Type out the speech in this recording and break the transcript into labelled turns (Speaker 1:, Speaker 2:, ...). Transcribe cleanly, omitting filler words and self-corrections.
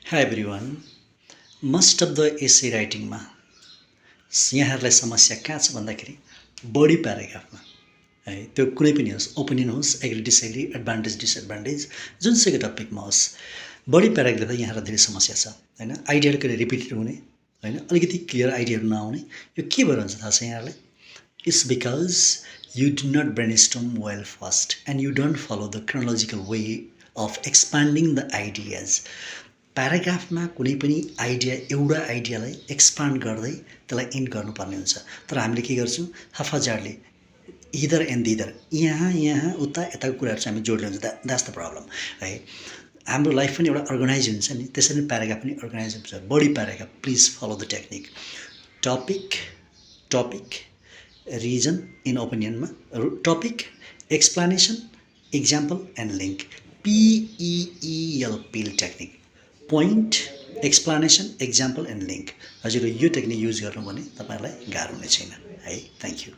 Speaker 1: Hi everyone. Most of the essay राइटिङमा यहाँहरूलाई समस्या कहाँ छ भन्दाखेरि बडी प्याराग्राफमा है त्यो कुनै पनि होस् ओपिनियन होस् एग्री डिसएग्री एडभान्टेज डिसएडभान्टेज जुनसुकै टपिकमा होस् बडी प्याराग्राफमा यहाँहरूलाई धेरै समस्या छ हैन आइडियाहरू कहिले रिपिटेड हुने हैन अलिकति क्लियर आइडियाहरू नआउने यो के भएर हुन्छ थाहा छ यहाँहरूलाई it's because you do not brainstorm well first and you don't follow the chronological way of expanding the ideas. प्याराग्राफमा कुनै पनि आइडिया एउटा आइडियालाई एक्सपान्ड गर्दै त्यसलाई इन्ड गर्नुपर्ने हुन्छ तर हामीले के गर्छौँ हाफाजाडले इदर एन्ड दिदर यहाँ उता यताको कुराहरू चाहिँ हामी जोड्दै हुन्छ द्याट्स द प्रब्लम है हाम्रो लाइफ पनि एउटा अर्गनाइज हुन्छ नि त्यसरी नै प्याराग्राफ पनि अर्गनाइज हुन्छ body paragraph please follow the technique topic reason in ओपिनियनमा topic explanation example and link PEEL technique point explanation example and link हजुर यो टेक्निक युज गर्नु भने तपाईँहरूलाई गाह्रो हुने छैन है थ्याङ्क यू